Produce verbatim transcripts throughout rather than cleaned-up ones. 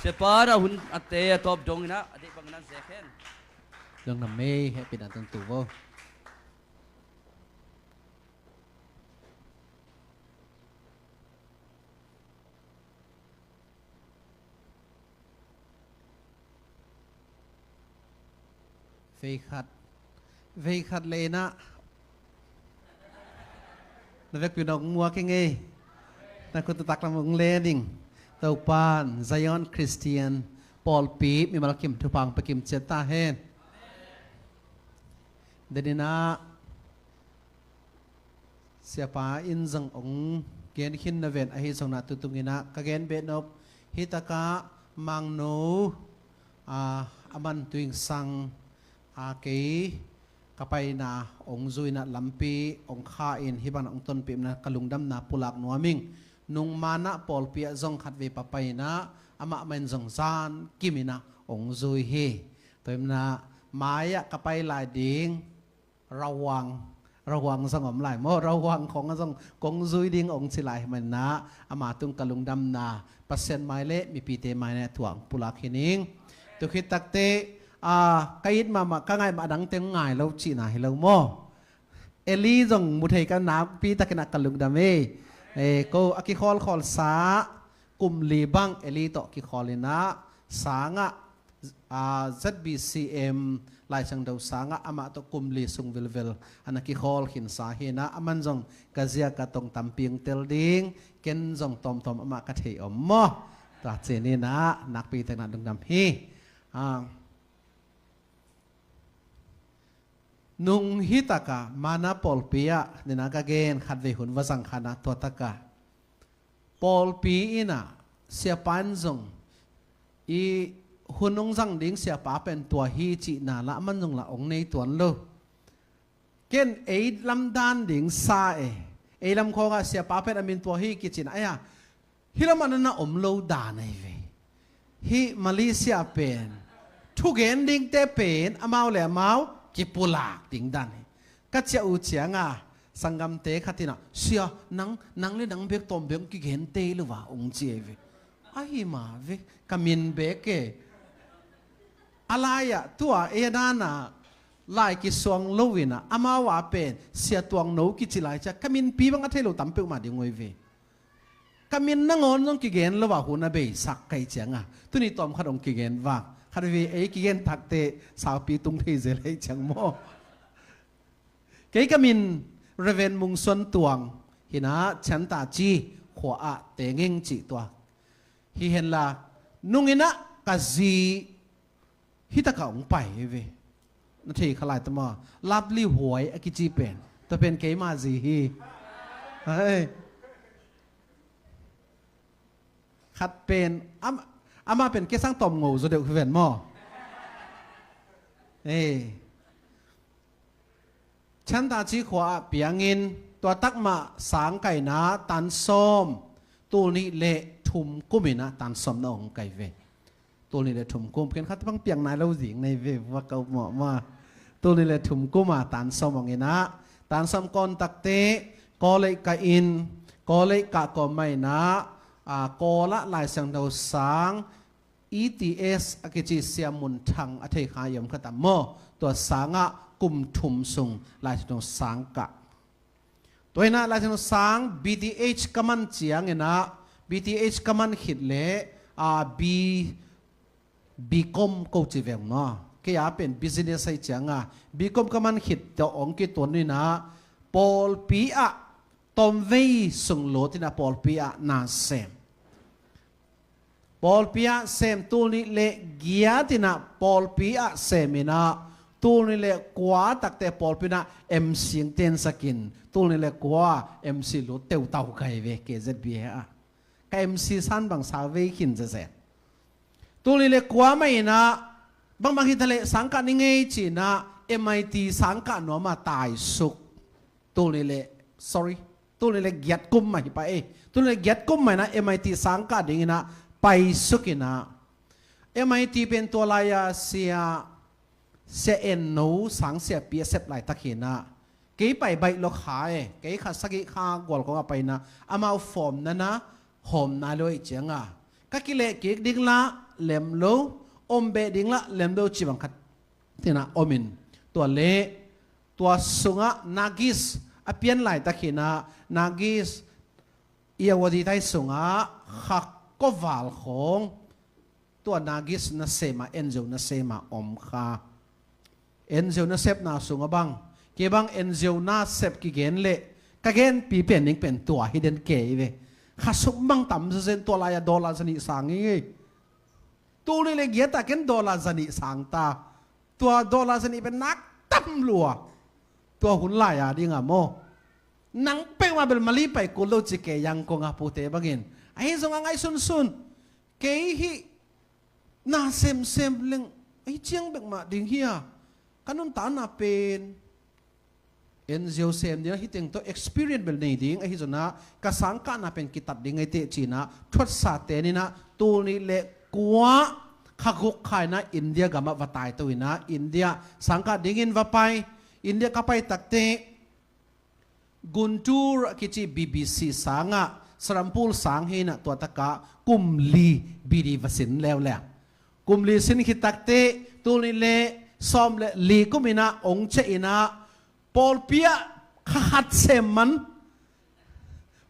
Te para hun a te a tawp dong ina a deih bang nan ze khen. Dong na mei he pin a tun tu vo. Vei khat, vei khat le inah na vekpi na hong muak hi ngei. Na khut taklam hong le ding. Topan Zion Christian pawlpi mimal kim thupha hong pia kim ciat ta hen. Deninah Siapa in zong hong gen khin na ven ahi zong nah tutung inah ka gen behnop hi takah Mangno a, a man tuingsang a kei ka paina hong zui inah lampi hong kha in hih bangin hong tonpih inah ka lungdamna pulak nuam ing. Nung manah pawlpi ah zong khatvei papai inah amah mah in zong zan kim inah hong zui hi. Tua inah mai ah ka pai lai ding. Rahuang, Rahuang zong om lai maw, Rahuang khong a zong kong zui ding ong ci lai hi manah ama tung ka lungdamna Pasian mai le mipite mai na thuang pulak hi ning. Tu khit takte a, ka it mahmah ka ngaih mah a dangte ngai lo cihna hi lo maw. Eli zong mu thei ka nakpi takin a ka lungdam e. E, ko a kikhawlkhawl sa kum li bang Eli tawh kikhawl inah sangah a, Z B C M Laisiangtho sangah amah tawh kum li sung vilvel a na kikhawl khinsa hi inah aman zong ka zia ka tong tampi hong tel ding ken zong tawmtawm amah ka thei om maw. Tua cin inah nakpi takna lungdam hi. A, nung hi takah mana pawlpi ah nina ka gen khatvei hun va zang khanah tua takah pawlpi inah siapa in zong i hun hong zang ding siapa pen tua hi cihna lah aman zong lah hong nei tuan lo. Ken ei lam dan ding sa e, ei lam khawngah siapa pen a min tua hi kicin aia. Hih lamah na na om lo dan ahi ve. Hih Malaysia pen thugen dingte pen amau le amau kipulak ding dan hi. Ka ciah uh cianga sanggamte khat inah sia nang, nang le nang bek tawm bek kigen tei lo va ong ci ahi ve. Ahi ma ve ka min bek e. A lai-ah tua ei a dana lai kisuang lo inah amau a pen sia tuang no kici lai cia ka minpi bang a thei lo tam peuhmah ding oi ve. Ka min nangawn zong kigen lo ah hun a beisak kai cianga tuni tawm khat hong kigen vak khat ve ei kigen takte saupi tung thei zel hei ciang maw. Kei ka min Reven Mungsuan Tuang hinah Cianta Ci khua ah tengeng cih tua hi henla nunginah ka zi hi takah hong pai hi ve. Na thei kha lai tama Lovely Huai a kici pen tua pen keima zi hi. Hai. Khat pen ama, ama pen kesang tawm ngo zaw deuh hi ven maw. Ei. Cianta Ci khua ah piangin tua takmah sang kaina tan sawm tul nih le thum kum inah tan sawm na ong kai ve. Tul nih le thum kum ken khat bang piang nai lo zing nei ve va kau mawh ma. Tul nih le thum kum a tan sawm ong inah tan sawm kawn takte Kawlei ka in Kawlei ka kawm mah inah a, Kawlah Laisiangtho sang E T S a kici Sia Mun Thang a thei kha i om kha tam maw. Tua sangah kum thum sung Laisiangtho sang kah. Tua inah Laisiangtho sang B T H ka man ciang inah B T H ka man khit le a, B, B Com ko ci veng maw. Kei a pen business ahi cianga B Com ka man khit tawh ong kituan inah pawlpi ah tawmvei sung lut inah pawlpi ah na sem. Pawlpi ah sem tul nih le giat inah pawlpi ah sem inah tul nih le kua takte pawlpi inah M C ing tensakin tul nih le kua M C lut teutau kai ve K Z B A ah. Ka M C san bang sau vei khin zezet. Tul nih le kua mah inah bangbang hi ta leh sangkah ni ngei ci inah M I T sangkah nuam a taisuk. Tul nih le, sorry, tul nih le giat kum mah hi pah ei. Tul nih le giat kum mah inah M I T sangkah ding inah paisuk inah M I T pen tua lai-a sia, sia en no sang siapi a sep laitak hi inah kei pai baih lo kha e, kei kha sagih kha gual kong a pai inah amau form nana hawm nai lo ei cianga ka kileh kik ding lah lem lo, om beh ding lah lem lo ci bang khat tina om in, tua leh tua sungah Nagis a pian laitak hinah, Nagis Irrawaddy tai sungah kha khuaval khawng tua Nagis nasem ah, N G O nasem ah om kha. N G O nasepna sungah bang, kei bang N G O nasep kigen leh ka genpi pen ding pen tua hi den kei ve. Kha sum bang tam zazen, tua lai-ah dollar zanih sang hi. Tul nih le giat ah ken dollar zanih sang ta. Tua dollar zanih pen nak tam lua. Tua hun lai-a ding a maw, nang peuhmah bel Mali pai kul lo ci kei, Yangon a pute bangin. Ahi zongah ngaihsunsun, kei hih na semsem leng ahi ciang bek mah ding hi a, ka nuntakna pen N G O sem ding ahi teng tawh experience bel nei ding ahi zongah ka sangkahna pen kitat ding ahi teh cinah, thuatsate ninah tul nih le kua kha guk kha inah India gamah va taito inah, India sangkah dingin va pai. India ka pai takte Guntur a kici B B C sangah, Serampore sang hinah tua takah kum li B D va sin leuleu. Kum li sin khit takte tul nih le sawm le li kum inah ong ciah inah, pawlpi ah kha khat sem man.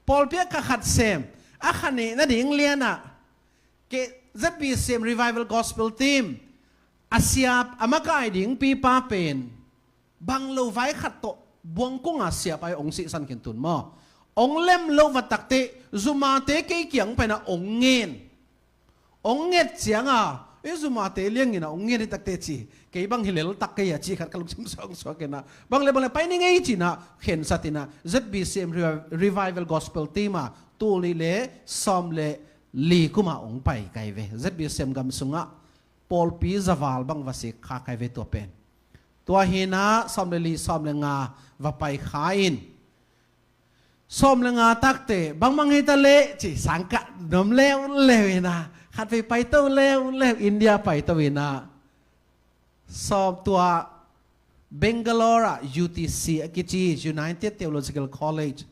Pawlpi ah kha khat sem. A kha nih nading lianah ke Z B C M Revival Gospel Team a siap a makai ding pipa pen bang lo vai khat tawh buangkunga siap ai ong sihsan khin tun maw. Ong lem lo va takte zumate kei kiang paina ong ngen. Ong nget cianga, e, zumate liangina ong nget hi takte ci. Kei bang hi lel tak kei a ci khat ka lungsim suaksuak inah, bang le bang le pai ni ngei cinah khensat inah, Z B C M Revi-, Revival Gospel Team ah tul nih le sawm le li kuma ong pai kai ve. Z B C M gam sungah pawlpi zaval bang va sik kha kai ve tua pen. Tua hinah sawm le li sawm le nga va pai kha in, sawm le nga takte bangmang hi ta leh ci sangkah nuam leuleu inah, khat vei paito leuleu, India paito inah, sawm tua Bangalore ah U T C a kici, United Theological College,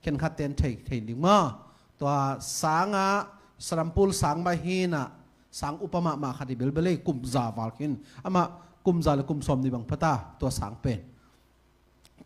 khenkhat ten thei thei ding maw. Tua sangah Serampore sang bah hinah, sang upa mahmah khat hi belbel ei, kum za val khin. Amah kum za le kum sawm nih bang phata tua sang pen.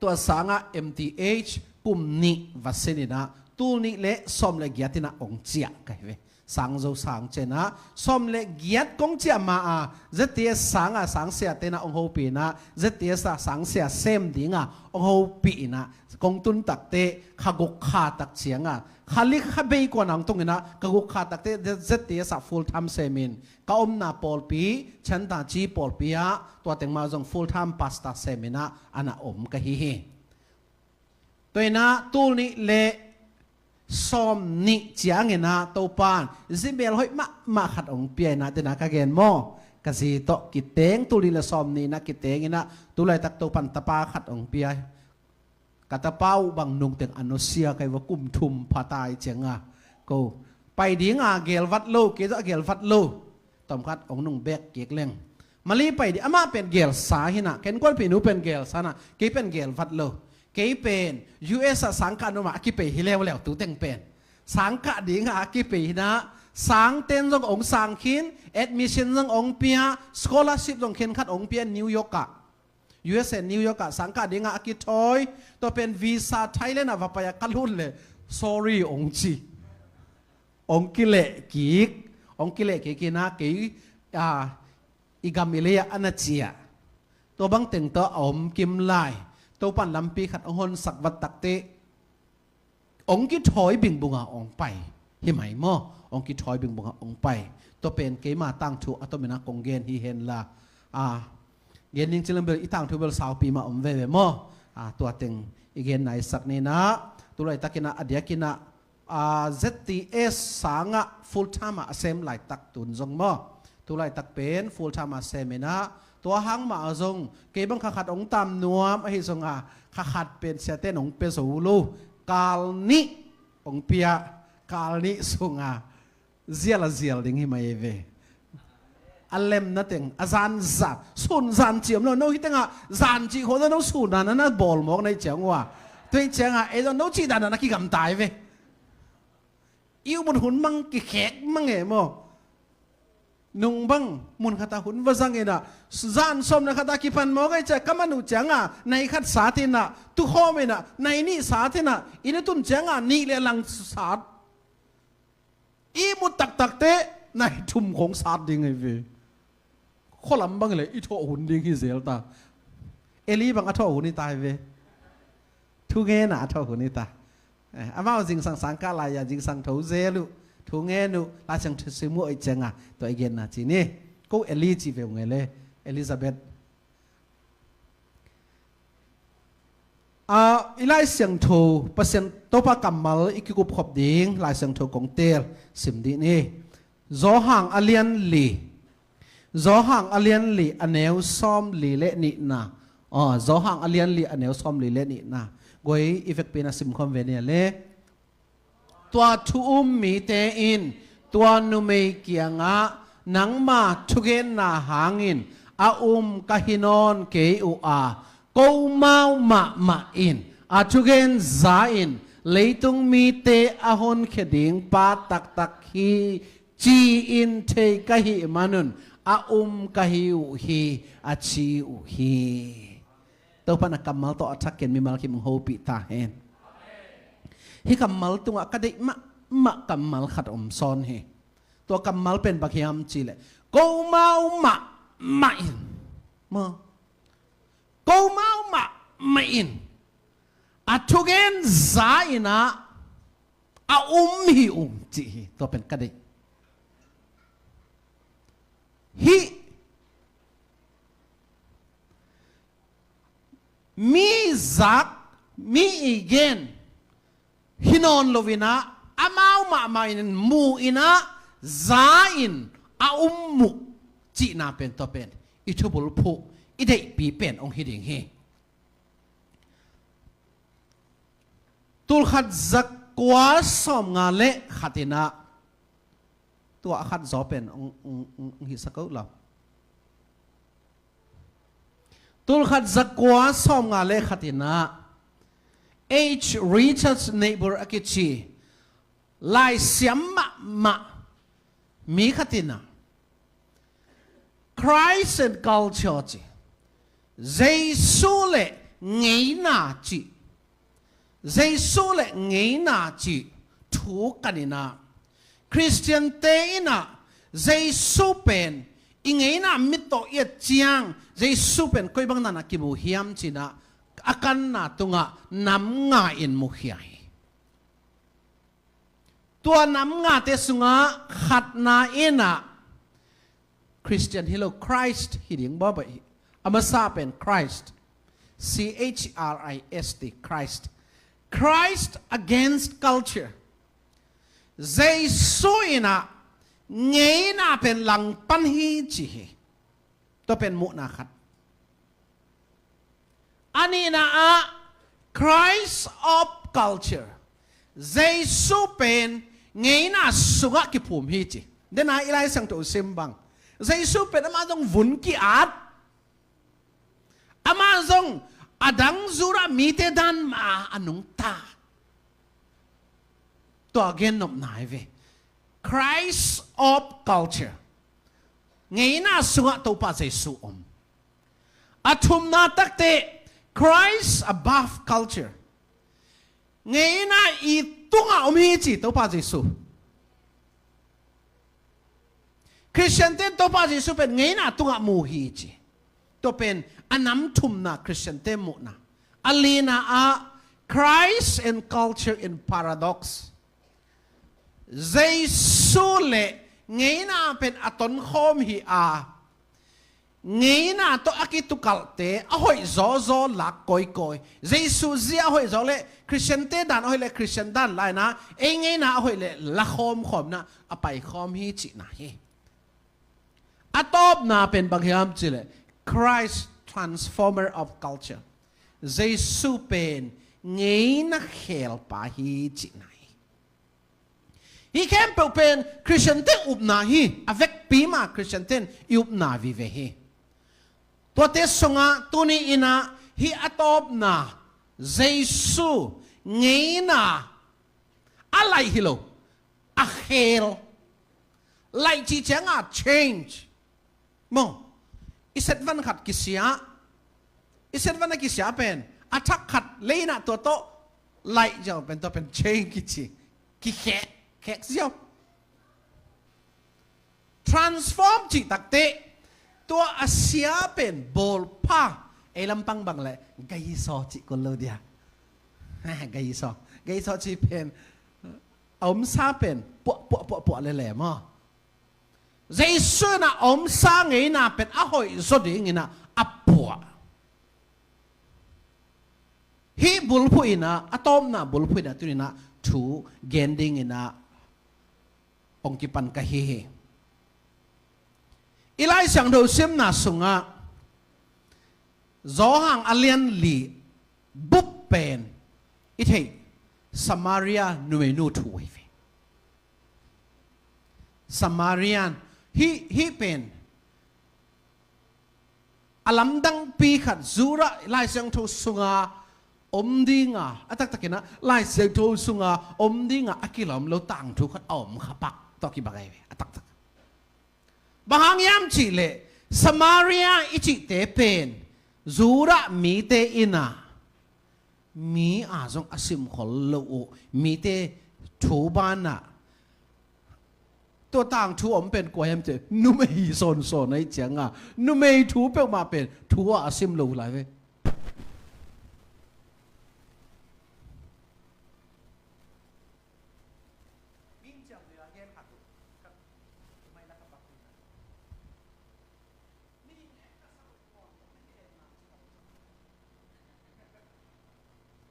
Tua sangah M T H kum nih va sin inah tul nih le sawm le giat inah ong ciah kai ve. Sang zo sang cianah sawm le giat kong ciah ma a, Z T S sangah sang siate inah ong hopih inah, Z T S ah sang sia sem dinga ong hopih inah kong tun takte kha guk kha tak cianga, kha li kha bei kuana ong tung inah, kha guk kha takte Z T S ah full time semin, ka omna pawlpi, Chantaci pawlpi ah tua teng mah zong full time pastor semin ah ana om ka hi hi. Tua inah tul nih le sawm nih ciangin ah Topan zimel hoih mahmah khat ong pia inah, tena ka gen maw, ka zi tawh kiteng, tul nih le sawm nih inah kiteng inah, tu laitak Topan tapa khat ong pia. Ka tapa uh bang nungteng a nusia kai va, kum thum pha tai cianga ko pai dinga gelvat lo, kei zah gelvat lo. Tomkhat ong nung bek kik leng Mali pai dih. Amah pen gelsa hinah, ken kuanpih nu pen gelsa nah, kei pen gelvat lo. Kei pen U S ah sangkah numah a kipei hi leuleu, tu teng pen sangkah dinga a kipei hinah, sangten zong ong sang khin, admission zong ong pia, scholarship zong khenkhat ong pia New York ah. U S A New York ah sangkah dinga a kithawi. Tua pen visa Thailand ah va pai a ka lut le, sorry ong ci. Ong kileh kik. Ong kileh kik inah kei, a, i gam i lei ah a na ciah. Tua bang teng tawh a om kim lai. Topan lampi khat ong honsak vat takte ong kithawi bingbunga ong pai hi mai maw? Ong kithawi bingbunga ong pai. Tua pen keima tangthu a tomin ah kong gen hi henla, a, gen ding ci leng bel i tangthu bel saupi mah om veve maw? A, tua teng i gen naisak ninah, tu laitakin ah a diakin ah, a, Z T S sangah full time ah a sem laitak tun zong maw? Tu laitak pen full time ah sem inah, tua hang mah zong kei bang kha khat ong tam nuam ahi zongah, kha khat pen siate in ong pia zo lo. Kal nih ong pia, kal nih sungah zial a zial ding hi mai ve. A lemna teng a zan zan, sun zan ci om lo, no hi tengah zan ci kho no, sun dan na bawl mawk na hi ciang uh a. Tua hi ciangah ei zong no cih dan na kigamtai ve. I umut hun mang kikhek mang e maw. Nung bang mun khatah hun va zang inah, zan sawm na khatah kipan mawk ei ciah ka man uh ciangah nai khat sat inah, tukhawm inah nai nih sat inah, inn a tun ciangah nih le lang sat. I mut taktakte nai thum khong sat ding ei ve. Khualam bang le i thawh hun ding hi zel ta. Eli bang a thawh hun hi ta ei ve. Thungenah a thawh hun hi ta. Eh, amau zingsang sangkah lai-a zingsang tho zel uh, thungen uh, Laisiangtho sim uh ei cianga tua i genna ci ni. Ko Eli ci ve ung ei le, Elizabeth. Ah, i Laisiangtho Pasian Topa kammal i kikupkhop ding Laisiangtho kong teel sim dih ni. Johan a lian li. Johan a lian li a neu sawm li le nihna. Aw, Johan a lian li a neu sawm li le nihna. Guai i vekpi na simkhawm ve nia le. Tua thu um mite in tua numei kiangah, nangma thugenna hangin a um ka hi nawn kei uh a, ko mau mahmah in a thugen za in leitung mite a honkhia ding pa taktak hi ci-in thei ka hih manun a um ka hi uh hi, a ci uh hi. Topa na kammal tawh a thak ken mimal kim hong hopih ta hen. Hih kammal tungah ka deih mahmah kammal khat om sawn hi. Tua kammal pen bang hiam cihleh, ko mau mahmah in, maw, ko mau mahmah in a thugen za inah a um hi ung cih hi. Tua pen ka deih. Hih mi zak, mi i gen hi nawn lo inah, amau mahmah in mu inah, za in a um uh cihna pen tua pen i thubulphuh, i deihpi pen hong hi ding hi. Tulkhat zakua sawmnga le khat inah, tua a khat zaw pen hong, hong, hong, hong hihsak uh lau. Tulkhat zakua sawmnga le khat inah, H. Richard Niebuhr a kici laisiam mahmah mi khat inah, Christ and culture ci, Jesu le ngeina ci, Jesu le ngeina ci thu kan inah, Khristiante inah Jesu pen i ngeina mit tawh i et ciang Jesu pen koi bang nanah kimu hiam cinah a kanna tungah nam nga in mukhia hi. Tua nam ngate sungah khatna inah Khristian hi lo, Christ hi ding bawbaih hi. A masa pen Christ, C H R I S T, Christ. Christ against culture. Jesu inah ngeina pen langpan hi ci hi. Tua pen muhna khat. A nihna ah, Christ of culture. Jesu pen ngeina sungah kiphum hi ci. Dena i Laisiangtho sim bang, Jesu pen amah zong vun ki-at, amah zong a dang zurah mite dan mah a nungta. Tua gennopna hi ve. Christ of culture. Ngeina sungah Topa Jesu om. A thumna takte, Christ above culture. Ngeina i tungah om hi ci Topa Jesu. Khristiante in Topa Jesu pen ngeina tungah mu hi ci. Tua pen a nam thumna Khristiante muhna. A lina ah, Christ and culture in paradox. Jesu le ngeina pen a tonkhawm hi a, ngeina tawh a kitukalhte a hoih zawzaw lak kawikawi. Jesu zia a hoih zawk leh Khristiante dan a hoih leh Khristian dan la inah, ei ngeina a hoih leh lakhawmkhawm inah a paikhawm hi cihna hi. A tawpna pen bang hiam cihleh, Christ transformer of culture. Jesu pen ngeina khelpa hi cihna hi. Hih khempeuh pen Khristiante upna hi, a vekpi mah Khristiante in i upna vive hi. Tuate sungah tuni inah hih a tawpna Jesu ngeina a laih hi lo, a khel. Laih cih ciangah change. Maw, i setvan khat kisia, i setvan a kisia pen a thak khat lei inah tua tawh laih ziau pen tua pen change kici, kikhek, khek ziau. Transform cih takte tua a sia pen bawlpha, ei lampang bang le gaisaw cih kul lo dia. Gaisaw, gaisaw cih pen a omsa pen puah puah puah puah lele maw. Jesu inah a omsa ngeina pen a hoih zaw ding inah a puah. Hih bulphuh inah, a tawpna bulphuh inah tuni inah thu gen ding inah hong kipan ka hi hi. I Lai Siangtho simna sungah Johan a lian li bup pen i theih Samaria numeinu thu ahi ve. Samarian hih, hih pen a lamdangpi khat Judah Lai Siangtho sunga om dinga, a taktakinah Lai Siangtho sunga om dinga a kilawm lo tangthu khat a om kha pak tawh kibang ahi ve, a taktak. Bang hang hiam cihleh Samaria i cihte pen Judah mite inah mi a zong a simkhol lo uh mite thu banah tua tangthu om pen kua hiam cih numei sawnsawn ahi cianga numei thu peuhmah pen thu ah a sim lo lai ve.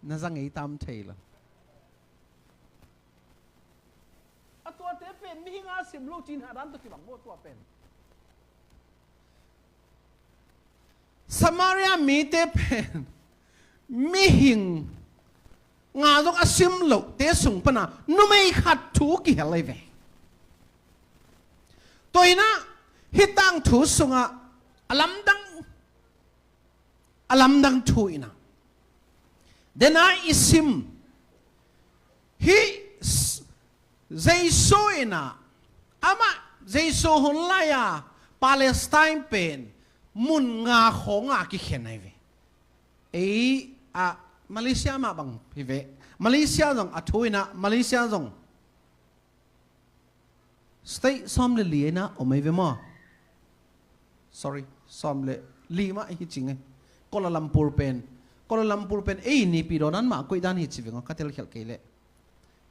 Na za ngei tam thei lo. A tuate pen mihing a sim lo cin hadan to kibang bo tua pen. Samaria mite pen mihing nga zong a sim lote sung pana numei khat thu kihel ahi ve. Tua inah hih tangthu sungah a lamdang, a lamdang thu inah dena i sim hih Jesu inah amah Jesu hun lai-a Palestine pen mun nga khawng a kikhen ahi ve. Ei a Malaysia mah bang hi ve. Malaysia zong a thu inah Malaysia zong state sawm le li inah om ahi ve maw? Sorry, sawm le li mah hi cing e. Kuala Lumpur pen, Kuala Lumpur pen ei Naypyidaw nan mah koih dan hi ci veng aw, ka telkhialh kei leh.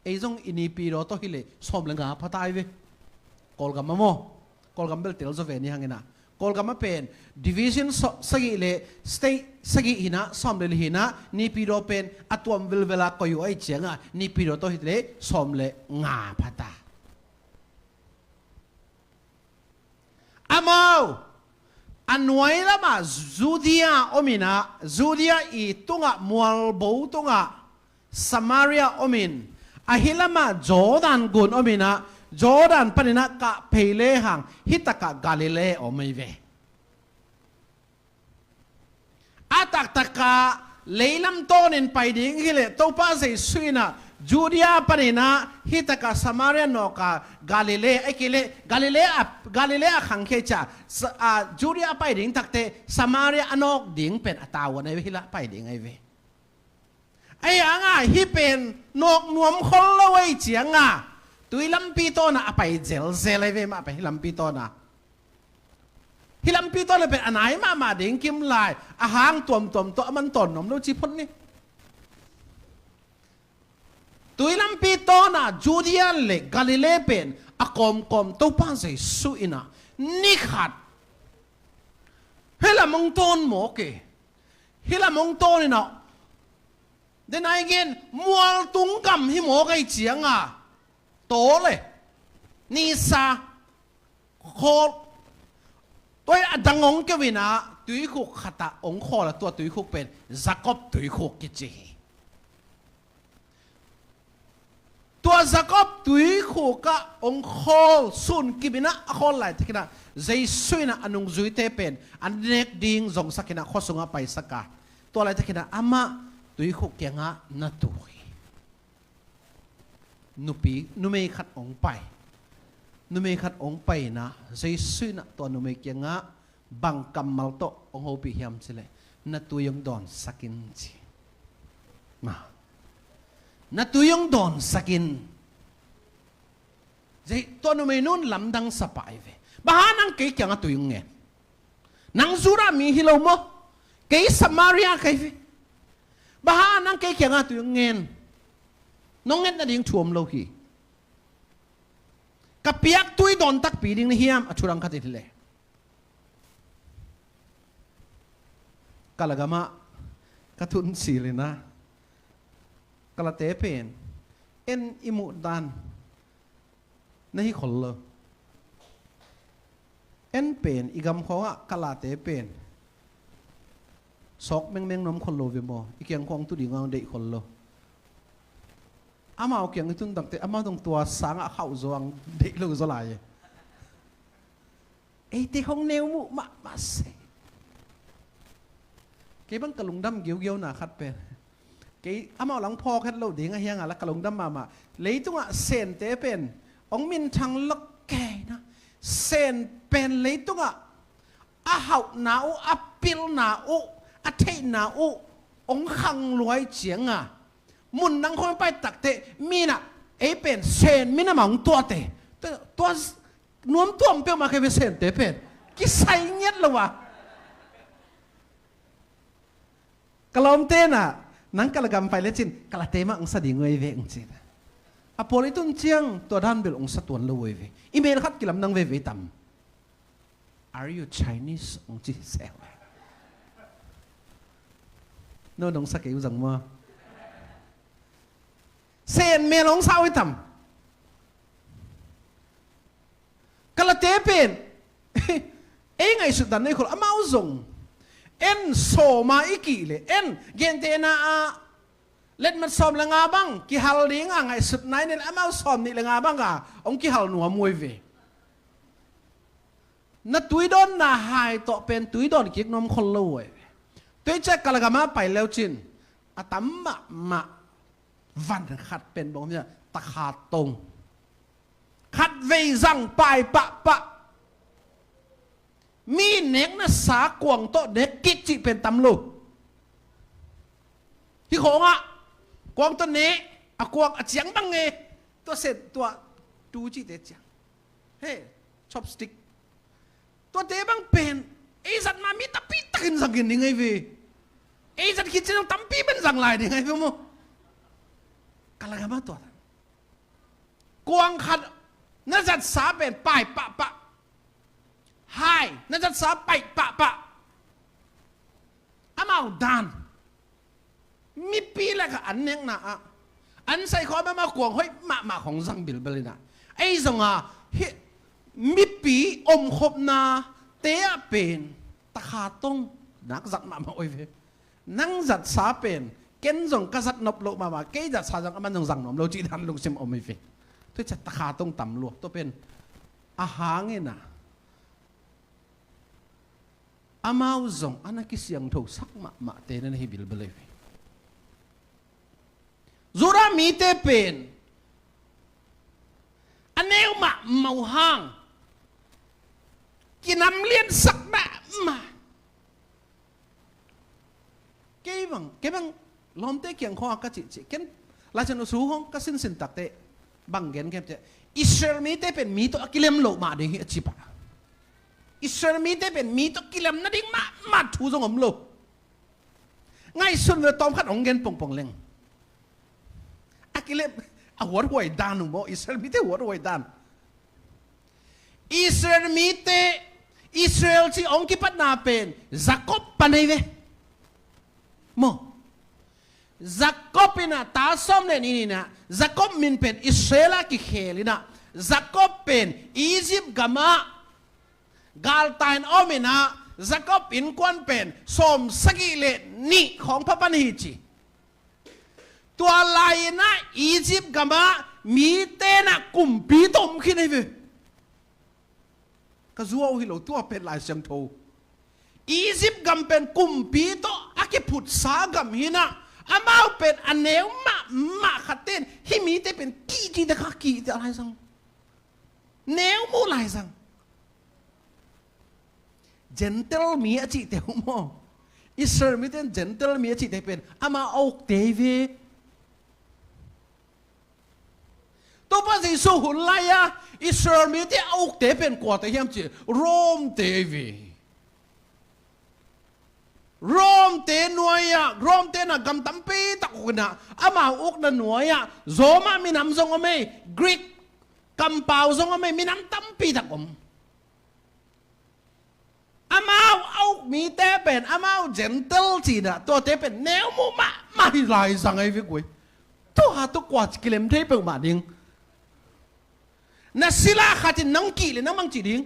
Ei zong i Naypyidaw tawh hileh sawm le nga pha ta ahi ve. Kawlgam ah maw? Kawlgam bel tel zaw ve ni hang inah. Kawlgam ah pen division sagih le state sagih hinah sawm le li hinah Naypyidaw pen a tuam velvel a koih uh ahi ciangah Naypyidaw tawh hileh sawm le nga pha ta. Amau a nuai lamah Judea om inah Judea i tungah mualbo tungah Samaria om in, ahi lamah Jordan gun om inah Jordan paninah kah phei lehang hih takah Galilee om ahi ve. A taktakah leilam tawnin pai ding hileh Topa Jesu inah Judea paninah hih takah Samaria nawkah Galilee, a kileh Galilee a, Galilee a khangkhia ciah Judea a pai ding takte Samaria a nawk ding pen a tavuan ahi ve, hih lah pai ding ahi ve. Ahi hanga hih pen nawk nuam khol lo ahi cianga tui lampi tawna a pai zelzel ahi ve mah pen hih lampi tawna. Hih lampi tawna pen a nai mahmah ding kim lai a hang tuamtuam tawh a man tawn nuam lo ci phot ni. Tui lampi tawna Judea le Galilee pen a kawmkawm Topa Jesu inah ni khat hih lam hong tawn mawk e. Hih lam hong tawn inah dena i gen mualtung gam hi mawk ahi cianga taw le nisa khawl tua a dang hong keu inah tuikhuk khatah hong khawl a tua tuikhuk pen Jacob tuikhuk kici hi. Tua Jacob tuikhuk ah hong khawl sun kip inah a khawl laitakinah Jesu inah a nungzuite pen a nek ding zongsak inah khua sungah paisak a tua laitakinah amah tuikhuk kiangah na tu hi. Nupi, numei khat hong pai. Numei khat hong pai inah, Jesu inah tua numei kiangah bang kammal tawh hong hopih hiam cileh, na tui hong dawnsak in ci. Na, na tui hong dawnsak in. Tua numei nun lamdang sa pah hi ve. Bang hang nang kei kiangah tui hong ngen? Nang Judah mi hi lo maw? Kei Samaria ka hi ve. Bang hang nang kei kiangah tui hong ngen? Nong nget nading thu om lo hi. Ka piak tui dawn takpi ding na hiam, a thu dang khat in hi leh. Kalagamah ka tun cil inah, Kalate pen en i muh dan na hi khol lo. En pen i gam khawngah Kalate pen sawk mengmeng nuam khol lo ve maw? I kiang khawng tu dingah deih khol lo. Amau kiang i tun takte amau dong tua sangah khauh zawng deih lo zaw lai e. Eite hong neu muh mahmah se. Kei bang ka lungdam giugiauna khat pen, kei amau lang phawk het lo ding ahi hang a la ka lungdam mahmah. Leitungah Sente pen hong minthang lok kei na. Sen pen leitungah a hauhna uh, a pilna uh, a theihna uh hong khang luai cianga, mun dang khawng pai takte mi inah ei pen Sen minam ah hong tuate. Tua, tua nuam tuam peuhmah kei ve Sente pen. Kisai ngiat lo a. Ka lawmte inah, nang Kalagam pai lecin Kalate mah hong sa ding uh ei ve hong ci inah. A pawl i tun ciang tua dan bel hong sa tuan lo uh ei ve. I mel khat kilamdang veve tam. Are you Chinese? Hong ci sel. No dong sa kei uh zang maw? Sen mel hong sa uh hi tam. Kalate pen ei ngaihsut dan nei khol amau zong. En sawma i kih le en gentehna ah letmat sawm le nga bang kihal dinga ngaihsutna i nei le amau sawm nih le nga bang a hong kihal nuam uh ei ve. Na tui dawnna hai tawh pen tui dawn kik nuam khol lo uh ei ve. Tua ciah Kalagamah pai leucin a tam mahmah van khat pen bawng hi a, takha tong. Khat vei zang pai pahpah. Mi nekna sa kuang tawh nek kik cih pen tam lo. Hih khawngah kuang tawh ne, a kuang a ciang bang nge. Tua sen tua tu cihte ciang. He, chopstick. Tuate bang pen ei zat ma mi tampi takin zang khin ding ahi ve. Ei zat khit ciang tampi pen zang lai ding ahi ve maw? Kalagamah tua. Kuang khat na zatsa pen pai pahpah. Hai na zatsa pai pahpah. Amau dan. Mipi lakah an nekna ah an saikhawm amau kuang hoih mahmah khong zang bilbel inah. Ei zonga hih mipi omkhopna te ah pen takha tong nak zat mahmah uh ei ve. Nang zatsa pen ken zong ka zat nop loh mahmah, kei zatsa zong aman zong zang nuam lo cih dan lungsim om ei ve. Tua ciah takha tong tam lua tua pen a hang inah. Amau zong a na kisiangthosak mahmahte na hi bilbel ei ve. Judah mite pen a neu mahmah uh hang kinamliansak mahmah. Kei bang, kei bang lawmte kiang khawng a ka cihcih ken Laisiangtho su hong ka sinsin takte bang gen khem ciah, Israel mite pen mi tawh a kilem loh mah ding hi a ci pah. Israel mite pen mi tawh kilem nading mahmah thu zong om lo. Ngaihsun ve, tawm khat hong gen pongpong leng. A kilem a huathuai dan uh maw, Israel mite huathuai dan. Israel mite, Israel cih hong kipatna pen Jacob pan ei ve. Maw? Jacob inah ta sawm le nih inah Jacob min pen Israel a kikhel inah Jacob pen Egypt gamah galtai in om inah Jacob innkuan pen sawm sagih le nih khawng pha pan hi ci. Tua lai inah Egypt gamah mite inah kumpi tawh om khin ahi ve. Ka zuau hi lo, tua pen Laisiangtho. Egypt gam pen kumpi tawh a kiphutsa gam hi inah amau pen a neu mah mah khat ten hih mite pen kihkih te kha kihte a laizang. Neu muh laizang. Gentile mi a cihte uh maw, Israel mite in Gentile mi a cihte pen amau a ukte hi ve. Topa Jesu hun lai-a Israel mite a ukte pen kuate hiam cih, Rome te hi ve. Rome te nuai-ah, Rome te na gam tampi tak uk inah, amau ukna nuai-ah Roma minam zong om ei, Greek kampau zong om ei, minam tampi tak om. Amau a uk mite pen amau Gentile cihna, tuate pen neu muh mahmah hi laizang ei ve guai. Tua tu kua kilem thei peuhmah ding. Na sila khat in nang kih le nang mang cih ding.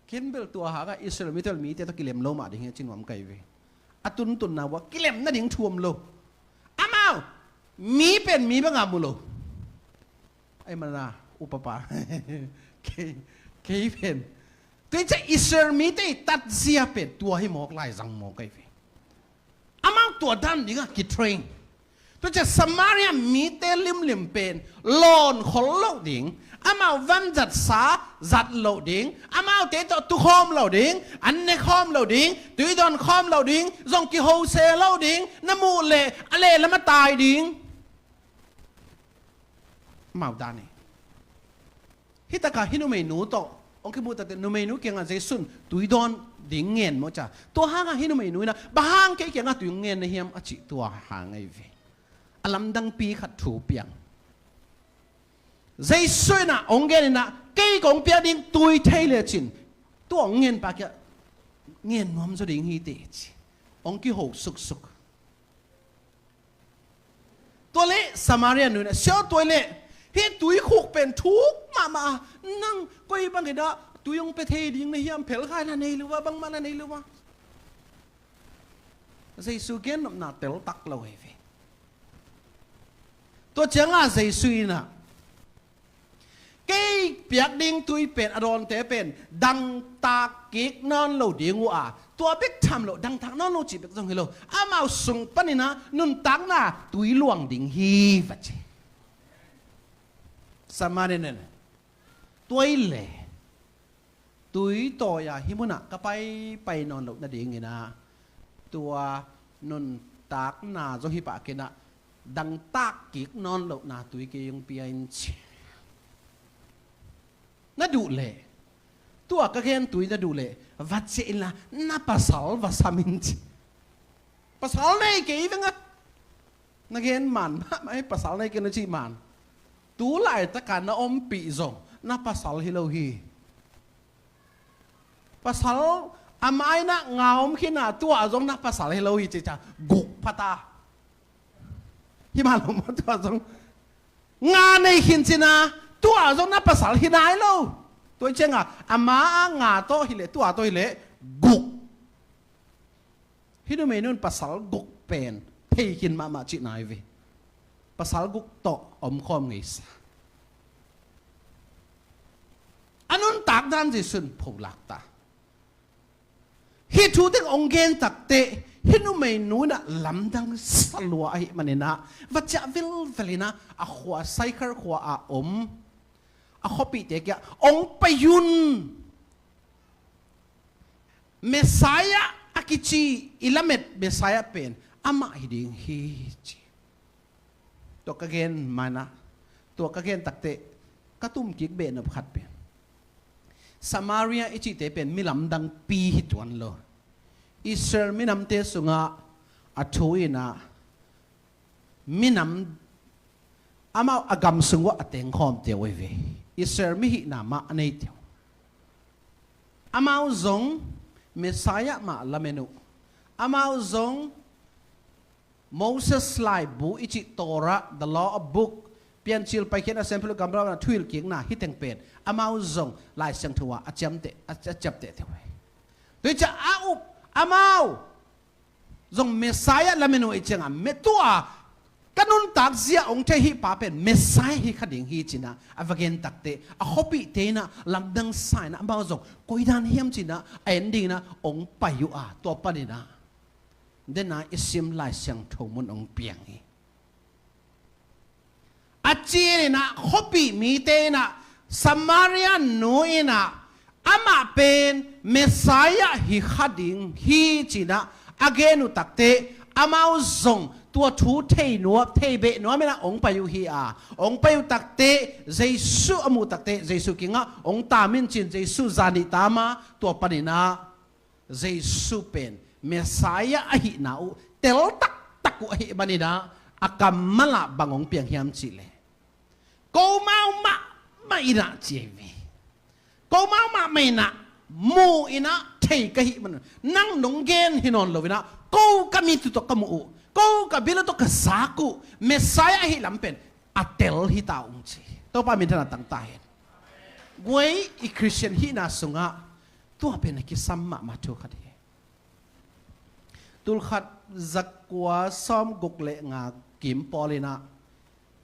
Ken bel tua hangah Israel mite, mite tawh kilem lo mah ding hi a ci nuam ka hi ve. A tuntunna uh ah kilem nading thu om lo. Amau mi pen mi bangah mu lo. Ai mana, upapa. Kei, kei pen. Tua ciang Israel mite i tatzia pen tua hi mawk laizang mawk ka hi ve. Amau tua dan dingah kitrain. Tua ciang Samaria mite limlim pen lawn khol lo ding, amau vanzatsa zat lo ding, amaute tawh tukhawm lo ding, an nekhawm lo ding, tuidawn khawm lo ding, zong kihose lo ding, na muh leh a lehlam a tai ding. Amau dan hi. Hih takah hih numeinu tawh hong kimuh takte numeinu kiangah Jesu in tui dawn ding ngen maw cia. Tua hangah hih numeinu inah bang hang kei kiangah tui hong ngen na hiam a cih tua hang ahi ve. A lamdangpi khat thu piang. Jesu inah hong gen inah kei kong piak ding tui thei lecin tua hong ngen pa kiangah ngen nuam zaw ding hi te ci. Hong kiho suksuk. Tua leh Samaria nu inah, "Siau, tua leh hih tuikhuk pen thuk mahmah a, nang koi bang hi dah tui hong pia thei ding na hiam, phelkhai la nei lo a, bangmah la nei lo a." Jesu gennopna teltak lo hi ve. Tua ciangah Jesu inah, "Kei piak ding tui pen a dawnte pen dangtak kik nawn lo ding uh a, tua bek tham lo, dangtak nawn lo cih bek zong hi lo, amau sung paninah nuntakna tui luang ding hi," va ci. Samaria nu inah, "Tua hi leh tui tawi-a hih munah ka paipai nawn loh nadinginah tua nuntakna zong hi pah kinah dangtak kik nawn lohna tui kei hong pia in," ci. "Na duh leh, tua ka gen tui na duh leh va ciah inla na pasal va sam in," ci. "Pasal nei kei veng a, na gen man mahmah hi, pasal nei kei na cih man. Tu laitaka na ompih zong na pasal hi lo hi. Pasal a mainah nga om khin a, tua zong na pasal hi lo hi," ci ciang guk phat a. Hi mah lo maw, tua zong nga nei khin cin a, tua zong na pasal hi nai lo. Tua hi ciangah a ma-a nga tawh hi leh, tua tawh hi leh guk. Hih numeinu in pasal guk pen thei khin mahmah cihna hi ve. Pasal guk tawh a omkhawm ngeisa. A nuntak dan Jesu in pholak ta. Hih thu teng hong gen takteh hih numeinu inah lamdang sa lua ahih maninah va ciah vilvel inah a khua, Saikhar khua a om a khuapihte kiangah hong pai un. Messiah a kici i lamet Messiah pen amah hi ding hi, ci. Tua ka gen manah, tua ka gen takteh ka tumkik behnop khat pen Samaria i cihte pen mi lamdangpi hi tuan lo. Israel minamte sungah a thu inah minam amau a gam sung uah a tengkhawmte uh ahi ve. Israel mi hihna mah a neite uh. Amau zong Messiah mah lamen uh. Amau zong Moses laibu i cih Torah, the law of book, Piancil, Paikhiatna, Siampi Lu, Gamla Vanna, Thuhilhkikna, hih teng pen amau zong Lai Siangtho ah a ciamteh, a, a ciaptehte uh ahi. Tua hi ciah a up, amau zong Messiah lamen uh ahih ciangah, me tua ka nuntak zia hong thei hih pa pen Messiah hi kha ding hi cinah a va gen takteh a khuapihte inah lamdang sa inah amau zong koi dan hiam cinah a en dinginah hong pai uh a, tua paninah Dena i sim Lai Siangtho mun hong piang hi. A ci-in ah khuapih mite in ah Samaria nu in ah amah pen Messiah hi kha ding hi ci-in ah a gen uh takteh amau zong tua thu thei nuam, thei beh nuam in ah hong pai uh hi a, hong pai uh takteh Jesu a muh takteh Jesu kiangah hong tam in ci-in Jesu zan nih tam a, tua panin ah Jesu pen Messiah ahihna uh tel taktak uh ahih manin ah a kammal ah bang hong piang hiam cih leh, komau mahmah in ah ci hi ve. Komau mahmah in ah mu in ah thei ka hih man, nang nong gen hi nawn lo in ah ko ka mittui tawh ka muh uh, ko ka bil uh tawh ka zak uh Messiah ahih lam pen a tel hi ta ung ci. Topa minthanna tang ta hen. Guai, i Khristian hihna sungah tua pen a kisam mahmah thu khat hi. Tulkhat zakua sawmguk le nga kim pawl in ah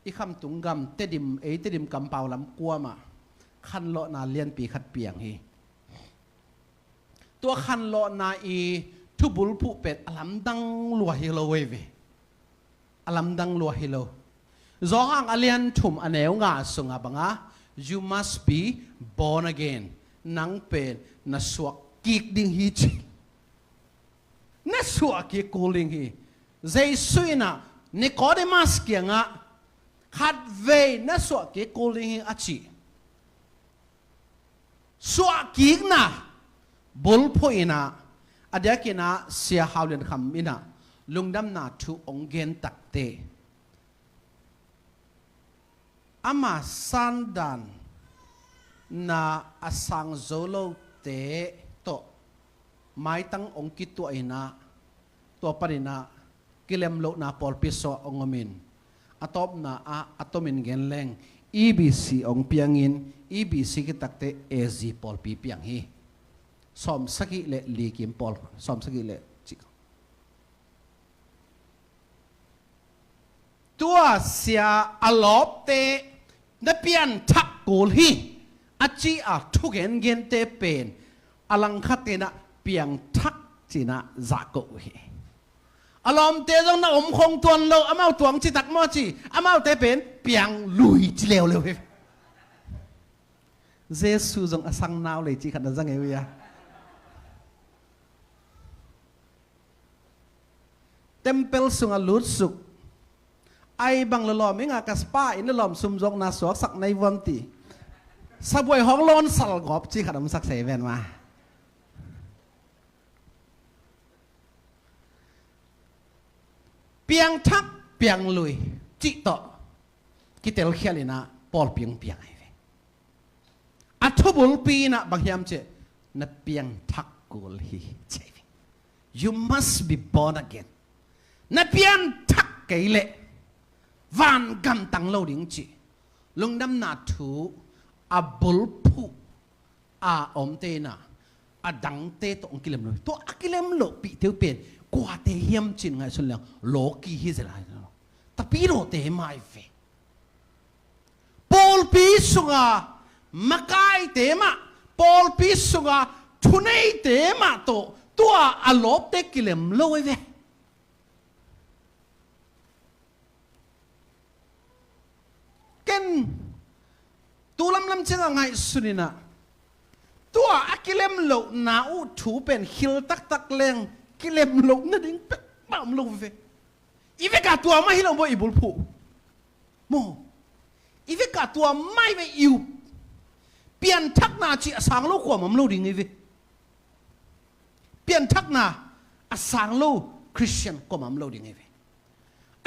i khamtung gam Tedim, ei Tedim kampau lam kuamah khanlawhna lianpi khat piang hi. Tua khanlawhna i thubulphuh pen a lamdang lua hi lo ei ve. A lamdang lua hi lo. Johan a lian thum a neu nga sungah bangah, "You must be born again." Nang pen na suah kik ding hi ci. Na suah kik kul ding hi. Jesu in ah Nicodemus kiangah, "Khatvei na suah kik kul ding hi," a ci. Suahkikna bulphuh in ah, a diakin ah Sia Hau Lian Kham in ah lungdamna thu hong gen takteh, ama sandan na a sang zo lote tawh maitang hong kituah in ah, tua panin ah kilemlohna pawlpi sungah hong om in, a tawpna ah a tomin gen leng E B C hong piangin, E B C khit takteh A Z pawlpi piang hi. Sawmsagih le li kim pawl, sawmsagih le cih. Tua sia a lawpte na pianthak kul hi, a ci a thugengente pen a langkhat in ah piangthak ci-in ah zahko uh hi. A lawmte zong na om khong tuan lo, amau tuang citak maw ci, amaute pen piang lui ci leuleu hi. Jesu zong a sang nau lei cih khat na za ngei uh hia. Tempel sungah lutsuk. Ai bang lawlawm i ngah ka spa in lawlawm sumzawkna suaksak nei vuam ti. Sabuai hong lawn salgawp cih khat om sak sei ven ma. Piangthak pianglui cih tawh kitelkhial in ah pawlpi hong piang ahi ve. A thubulpi in ah bang hiam cih leh, na piangthak kul hi ci ahi ve. You must be born again. Na pianthak kei leh van gam tang lo ding cih lungdamna thu a bulphuh a omte in ah a dangte tawh hong kilem lo. Tua a kilem lohpihte uh pen kuate hiam cih ngaihsun leng Lawki hi zel lai lo. Tapidawte mah ahi ve. Pawlpi sunga makaite mah, pawlpi sunga thuneite mah tawh tua a lawpte kilem lo ahi ve. Ken tu lamlam ciangah ngaihsun in ah, tua a kilem lohna uh thu pen khil taktak leng kilem loh nading pek mah om lo ve. I vekah tua mah hi lo maw i bulphuh? Maw? I vekah tua mah hi ve i up. Pianthakna cih a sang lo kuamah om lo ding hi ve. Pianthakna a sang lo Khristian kuamah om lo ding hi ve.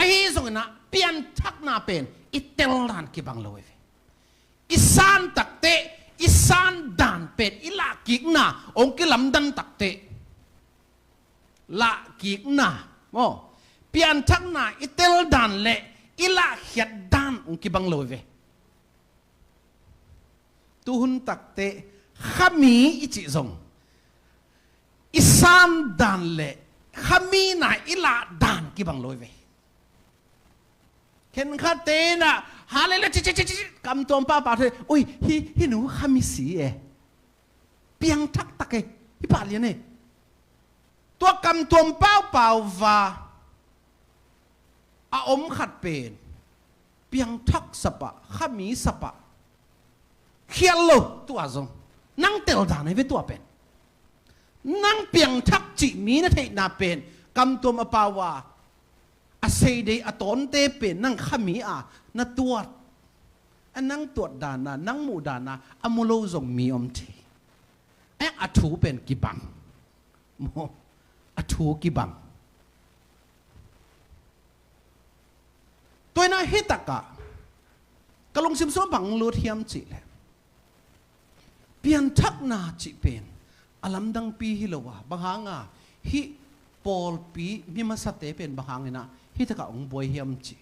Ahi zongin ah pianthakna pen i teldan kibang lo hi ve. I san takteh, i sandan pen i lahkikna hong kilamdan takteh, lahkikna, maw, pianthakna i teldan le i lahkhiatdan hong kibang lo hi ve. Tuhun takteh khami i cih zong i sandan le khamina i lahdan kibang lo hi ve. Khenkhatte in ah, hallelujah, ci, ci, ci, ci, kamtuam pahpah thei, ui, hih, hih nu khami si e. Piangthak tak e, hih pah lian e. Tua kamtuam paupau va a om khat pen piangthak sapah, khami sapah, khial lo. Tua zong nang teldan ahi ve tua pen. Nang piangthak cih mi na theihna pen kamtuam a pau a, a seidei a tawnte pen nang khami a na tuat. A nang tuat dana, nang muh dana a mu lo zong mi om thei. A thu pen kibang maw? A thu kibang. Tua inah hitakah ka lungsim sungah bang lut hiam cihleh, pianthakna cih pen a lamdangpi hi lo a, bang hanga hih pawlpi mi masate pen bang hanginah hitakah hong buai hiam cih.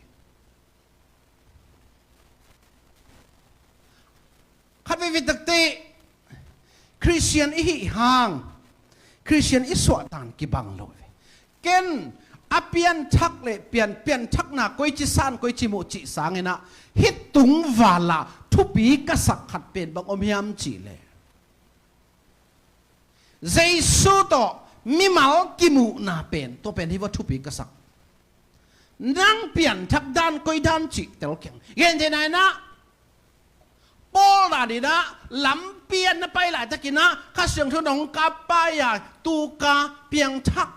Khat veivei takte Khristian i hih hang, Khristian i suahdan kibang lo ve. Ken a pianthak le pian, pianthakna koici san, koici muh cih sanginah hih tungvalah thupi ka sak khat pen bang om hiam cihleh, Jesu tawh mimal kimuhna pen, tua pen hi va thupi ka sak. Nang pianthak dan koi dan cih tel keng. Gentehna inah Paul dan inah lampi a na pai laitakinah Kha Siangtho nong kap pai a tuka piangthak.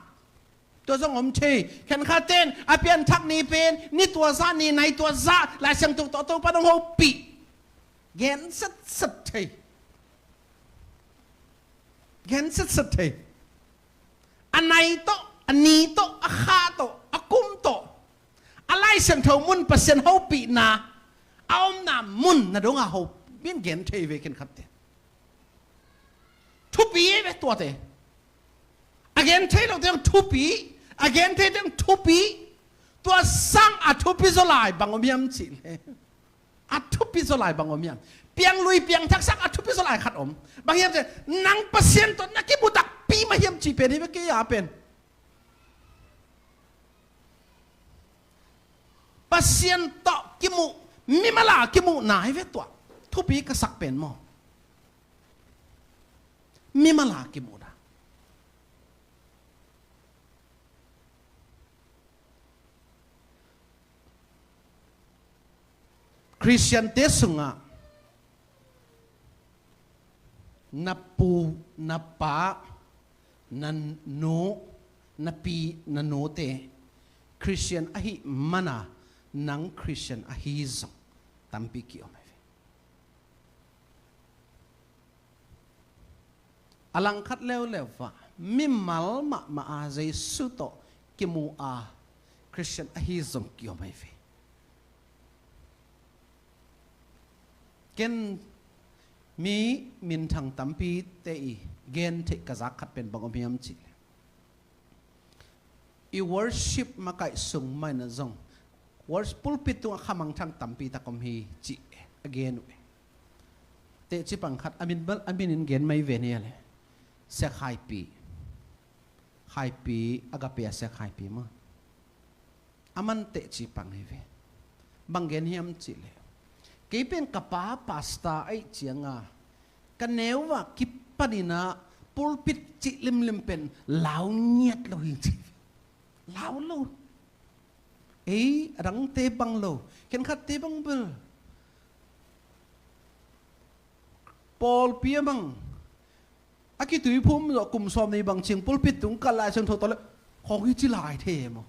Tua zong om thei. Khenkhatten a pianthak ni pen ni tua zah, ni nai tua zah Lai Siangtho tawh Topa nong hopih. Gen setset thei. Gen setset thei. A nai tawh, a ni tawh, a kha tawh, a kum tawh, a Lai Siangtho mun, Pasian hopihna a omna mun na dong a hopih in gen thei ve khenkhatte. Thupi ve tuate. A gen thei lote zong thupi, a gen theite zong thupi. Tua sang a thupi zaw lai bang om hiam cihleh, a thupi zaw lai bang om hiam? Pianglui piangthaksak a thupi zaw lai khat om. Bang hiam cihleh, nang Pasian tawh na kimu takpi mah hiam cih pen hi ve kei a pen. Pasian tawh kimuh, mimal a kimuhna hi ve tua thupi ka sak pen maw? Mimal a kimuhna. Khristiante sungah na pu, na pa, na nu, na pi, na nute Khristian ahih mana nang Khristian ahi zong tampi ki-om ahi ve. A langkhat leuleu ah mimal mahmah a Jesu tawh kimu a Khristian ahi zong ki-om ahi ve. Ken mi minthang tampite i gen theih ka zak khat pen bang om hiam cihleh, i worship makaih sung mah inah zong worship pulpit tungah khamangthang tampi tak om hi cih a gen uh e. Tehci pang khat a min bel, a min in gen mai ve ni a le. Sia Khaipi. Khaipi, Agape a Sia Khaipi maw? A man tehci pang hi ve. Bang gen hiam cihleh, kei pen ka pa pastor ahih cianga ka neu ah kipaninah pulpit cih limlim pen lau ngiat lo hi ci. Lau lo. Ei, a dangte bang lo. Khenkhatte bang bel pawlpi a bang a kituiphum zawh kum sawmnih bang ciang pulpit tung kah Lai Siangtho tawh le khawng hi ci lai thei maw?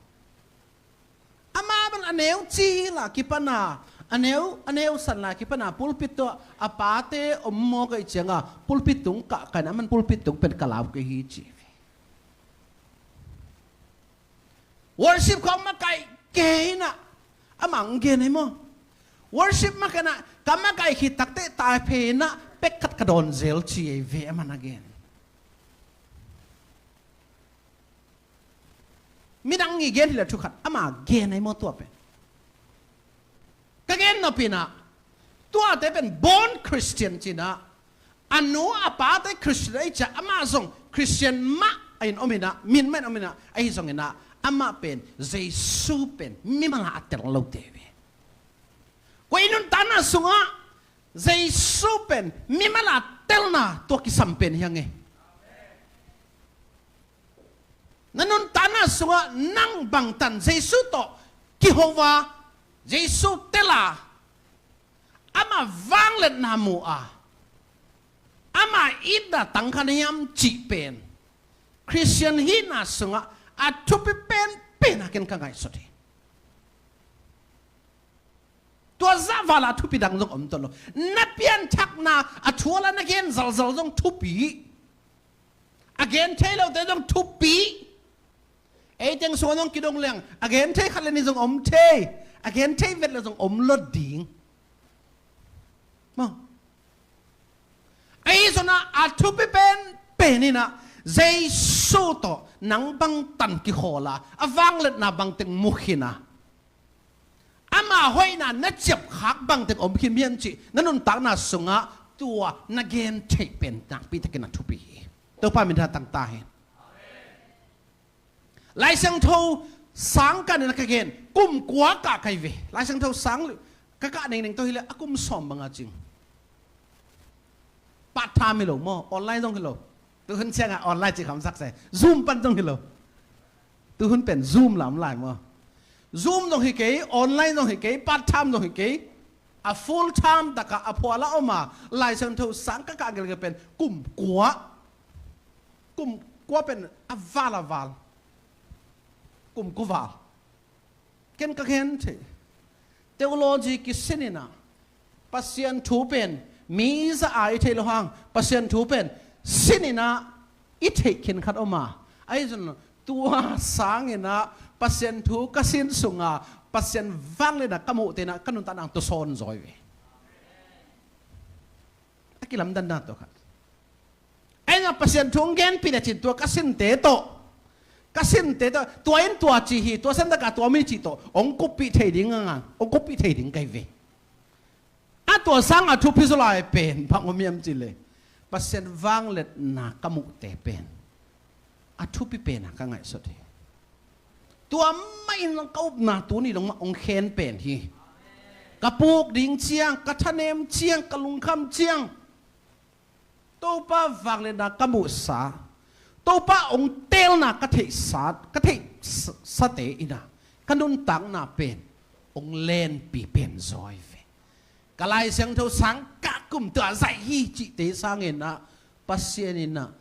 Amah bel a neu ci la kipana, a neu, a neu san la kipana pulpit tawh a pate om mawk ahih cianga pulpit tung kah kaina, aman pulpit tung pen ka lau kei hi ci. Worship khawng makaih kei inah amah hong gen ahi maw? Worship makaih inah ka makaih khit takteh taiphei inah pek khat ka dawn zel ci ahi ve, amah na gen. Midang i gen hi le thu khat amah gen ahi maw tua pen? Ka gen nop inah tuate pen born Christian cinah a nu a pate Christian ahi ciah amah zong Christian mah a in om inah, min mah in om inah, ahi zong inah amah pen Jesu pen mimal a a tel lote ve. Kua i nuntakna sungah Jesu pen mimal a telna tua kisam pen hi hang e. Na nuntakna sungah nang bangtan Jesu tawh kiho a, Jesu tel a, ama vangliatna mu a, ama itna tang kha na hiam cih pen Khristian hihna sungah a thupi penpen a ken ka ngaihsut hi. Tua zah val a thupi dang zong om tuan lo. Na pianthakna a thu a la na gen zalzal zong thupi. A gen thei lote zong thupi. Ei teng sungah zong kidong leng a gen thei khat le nih zong om thei. A gen thei vet le zong om lo ding. Maw. Ahi zongin a thupi penpen in ah Jesu tawh nang bangtan kikhawl a, a vangliatna bangteng mu khin a, ama hoihna na ciapkhak bangteng om khin hiam cih na nuntakna sungah tua na gen theih pen nakpi takin a thupi hi. Topa min tha tang ta hen. Lai Siangtho sang kah in ah ka gen, kum kua kah ka hi ve. Lai Siangtho sang ka kah nengning tawh hi leh a kum sawm bang a cing. Part time hi lo maw, online zong hi lo. Tu hun ciangah online cih kham sak se. Zoom pan zong hi lo. Tu hun pen Zoom lam lai maw. Zoom zong hi kei, online zong hi kei, part time zong hi kei. A full time takah a phual a om a, Lai Siangtho sang ka kah gelgel pen kum kua. Kum kua pen a val a val. Kum kua val. Ken ka gen thei. Theology kisin in ah Pasian thu pen mi za a i theih loh hang, Pasian thu pen sin in ah i theih khin khat om a. Ahi zongin tua sang in ah Pasian thu ka sin sung a, Pasian vangliatna ka muhte in ah ka nuntakna ah tua sawn zaw hi ve. A kilamdanna tua khat. Ahi zongin Pasian thu hong genpih le cin tua ka sinte tawh, ka sinte tawh, tua in tua ci hi, tua san takah tua mi cih tawh hong kuppih thei ding a ngang, hong kuppih thei ding ka hi ve. A tua sang a thupi zaw lai pen bang om hiam cih leh Pasian vangliatna ka muhte pen a thupi pen a ka ngaihsut hi. Tua mah in ka upna tuni dong mah hong khen pen hi. Ka puk ding ciang, ka thanem ciang, ka lungkham ciang, Topa vangliatna ka muhsa, Topa hong teelna ka theihsa, ka theihsate in ah ka nuntakna pen hong lenpi pen zaw hi ve. Ka Lai Siangtho sang kah kum tua zaih hi cihte sang in ah Pasian in ah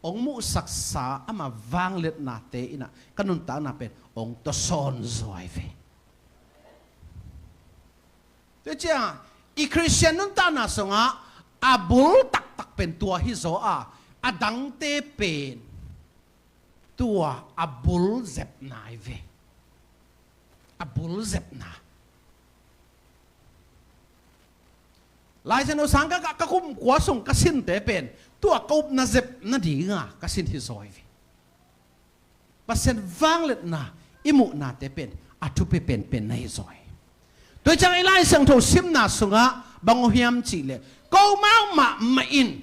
hong muhsaksa ama vangliatnate in ah ka nuntakna pen hong tawsawn zaw hi ve. Tua ciang i Khristian nuntakna sungah a bul taktak pen tua hi zaw a, a dangte pen tua a bul zepna hi ve. A bul zepna. Lai Siangtho sang ka, ka, ka kum kua sung ka sinte pen tua ka upna zep nadinga ka sin hi zaw hi ve. Pasian vangliatna i muhnate pen a thupi penpen na hi zaw hi. Tua hi ciang i Lai Siangtho simna sungah bang om hiam cih leh, ko mau mahmah in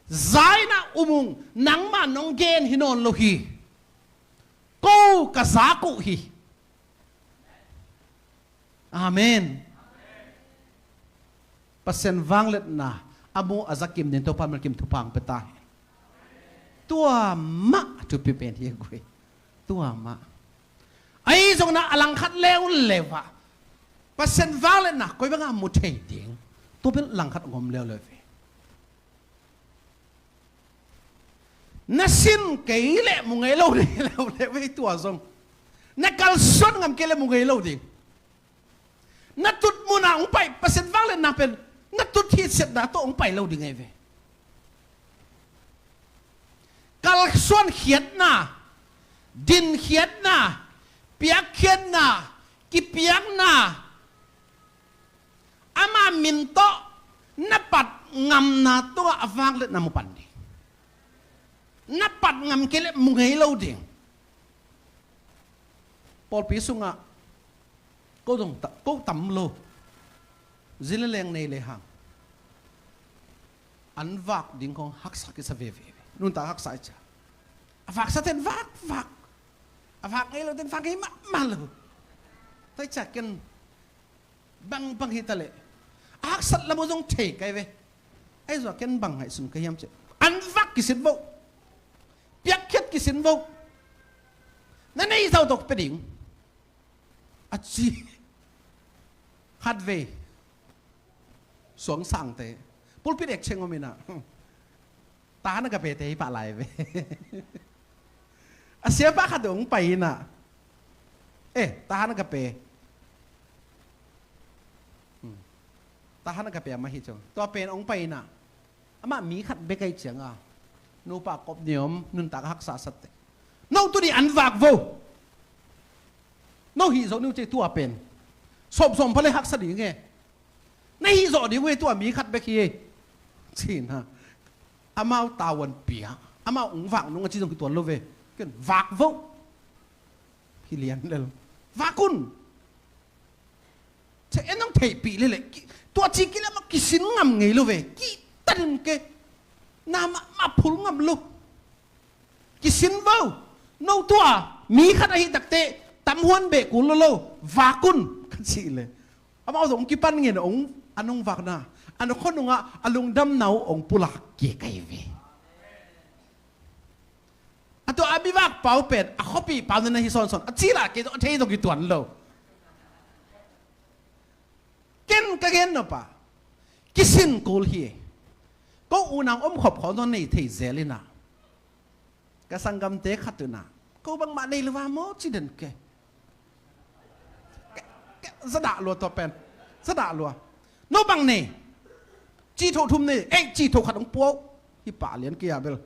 za in ah um ung, nangmah nong gen hi nawn lo hi. Ko ka zak uh hi. Amen. Pasian vangliatna a mu a za kim ding Topa mel kim thupha hong pia ta hen. Tua mah a thupi pen hi a gui. Tua mah. Ahi zongin ah a langkhat leuleu ah Pasian vangliatna koi bangah mu thei ding, tua pen langkhat hong om leuleu ve. Na sin kei leh mu ngei lo ding, leuleu ve tua zong. Na kalsuan ngam kei leh mu ngei lo ding. Na tut munah hong pai, Pasian vangliatna pen na tut hitsetna tawh hong pai lo ding ahi ve. Kalsuan khiatna, din khiatna, piak khiatna, kipiakna, ama min tawh na pat ngamna tungah a vangliatna mu pan ding. Na pat ngam kei leh mu ngei lo ding. Pawlpi sungah ko dong ta, ko tam lo. Zin le leng nei le hang an vak ding khong haksa kisa veve. Nuntak haksa i cia. A vaksa ten vak vak. A vak ngei lo ten vak ngei mahmah lo. Tua i cia ken bang bang hi ta leh a haksat lam uh zong thei kai ve. Ahi zua ken bang ngaihsun ka hiam cih, an vak kisin vo. Piakkhiat kisin vo. Na neih zah tawh pia ding a ci. Khatvei Suangsangte pulpit ek cheng om inah, Tahan Agape te hi pah lai ve. A siapa khat hong pai inah, eh, Tahan Agape, hmm, Tahan Agape amah hi cang. Tua pen hong pai inah, amah mi khat bek ahi cianga, nupa kop ni om, nuntak haksa sa teh. No tuni an vak vo. No hih zo ni uh ci, tua pen sawmsawm pha le haksa ding e. Na hih zawh ding uh e, tua mi khat bek hi e. Cihna, amau tavuan pia, amau hong vak nung a ci zong hi tuan lo ve. Ken vak vo. Hi lian lel. Vak un. Cia en nong theihpih leleh, tua ci kilem a kisin ngam ngei lo ve. Kihta den ke. Na mah mah phul ngam lo. Kisin vo. No tua mi khat ahi takte tam huan beh kul lo lo. Vak un ka cih le, amau zong kipan ngen, hong, a nong vakna, a na khua nungah a lungdamna uh hong pulak kik ahi ve. A tua a bivak pau pen a khuapi pau nena hi sawnsawn a ci lah kei zong a thei zong hi tuan lo. Ken ka gen nop a, kisin kul hi. Ko unau omkhop khawng zong nei thei zel inah, ka sanggamte khat unah, ko bangmah nei lo a maw ci den ke. Zadah lua tua pen. Zadah lua. No bang nei? Ci tho thum nei. Ei, ci tho khat hong pua uh. Hi pah lian kei a bel.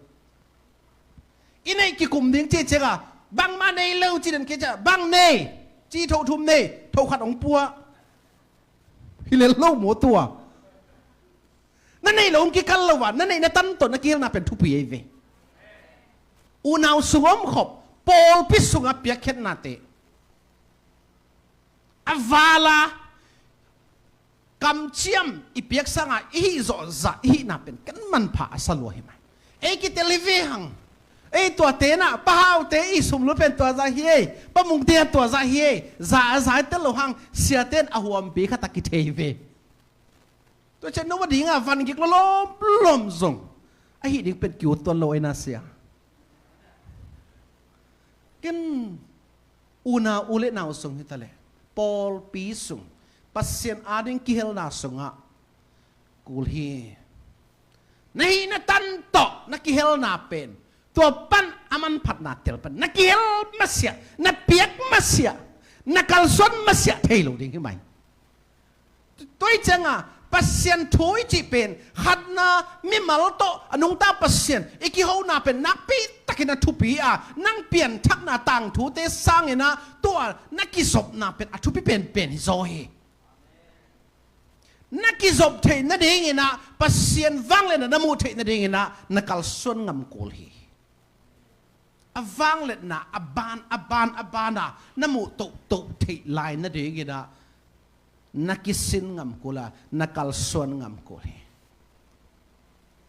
I neih kikum ding ci cianga, bangmah nei lo ci den kei cia, bang nei? Ci tho thum nei, tho khat hong pua. Hi lel lo maw tua. Na neih lo hong kikal lo a, na neih na tan tawh na kihelna pen thupi ahi ve. Unau sung omkhop, pawlpi sungah piakkhiatnate a vala kamciam i piak sanga i hih zawh zah i hihna pen ken manpha a sa lua hi mai. Ei kitel hi ve hang. Ei tua tenah, Pa Haute i sumlut pen tua zah hi ei, Pa Mungte tua zah hi ei, za a za i tel lo hang, siaten a huampi khat a kithei ve. Tua cian no a dinga van gik lawlawm lawm zong ahih ding pen kiut tuan lo aina sia. Ken unau u le nau sung hi taleh, pawlpi sung, Pasian ading kihelna sungah kul hi. Na hih na tan tawh na kihelna pen, tua pan a manphatna tel pan na kihel masiah, na piak masiah, na kalsuan masiah thei lo ding hi mai. Tua hi cianga Pasian thu i cih pen khatna mimal tawh a nungta Pasian i kihona pen nakpi takin a thupi a, nang pianthakna tangthute sanginah tua na kizopna pen a thupi penpen hi zaw hi. Na kizop theih nadinginah, Pasian vangliatna na muh theih nadinginah na kalsuan ngam kul hi. A vangliatna a ban a ban a bana na muh tohtoh theih lai nadinginah na kisin ngam kul a, na kalsuan ngam kul hi.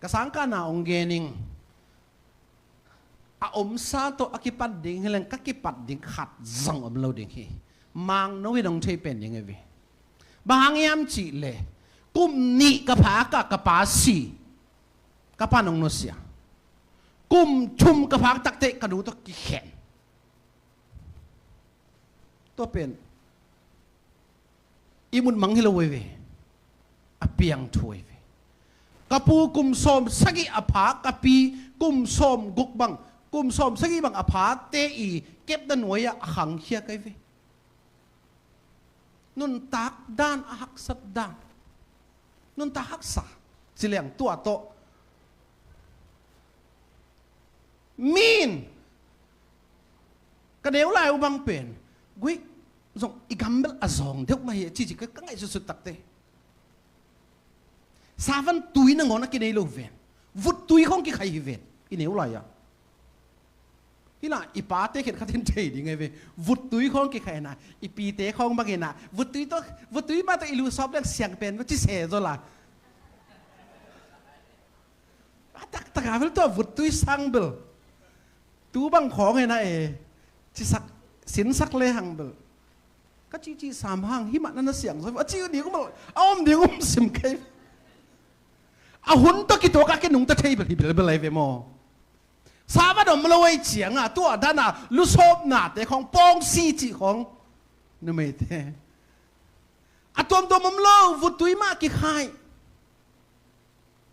Ka sangkahna hong gening, a omsa tawh a kipat ding hileng ka kipat ding khat zong om lo ding hi. Mangno in hong thei pen ding hi ve. Bang hang hiam cihleh, kum nih ka phak a ka pa si, ka pa nong nusia. Kum thum ka phak takte ka nu tawh kikhen. Tua pen i mut mang hi lo ahi ve. A piang thu ahi ve. Ka pu kum sawm sagih a pha, ka pi kum sawm guk bang, kum sawm sagih bang a phate i kepna nuai-ah a khangkhia ka hi ve. Nuntak dan a haksat dan. Nuntak haksa. Ci leng tua tawh min ka neu lai uh bang pen, guih zong i gambel a zawng deuh mah hi a cici ka, ka ngaih sutsut takte. Savan tui nangawn a kinei lo ven. Vut tui khawng kikhai hi ven. I neu lai-ah. Hi lah i pate khen khatin thei ding ahi ve. Vut tui khawng kikhai na, i pite khawng bangin ah, vut tui tawh, vut tui mah tawh i lu sawp leng siang pen va ci se zaw la. A taktak a bel tua vut tui sang bel tu bang khawng hi na e. Cisak, sinsak le hang bel. Ka cihcih sam hang, himah na na siang zaw a cih ding um, a om ding um sim kei. A hun tawh kituak a kinungta thei bel hi belbel ahi ve maw. Sabbath om lo ei cianga tua dana lusawpnate khawng pawngsi cih khawng numeite a tuamtuam om lo, vuttui mah kikhaih.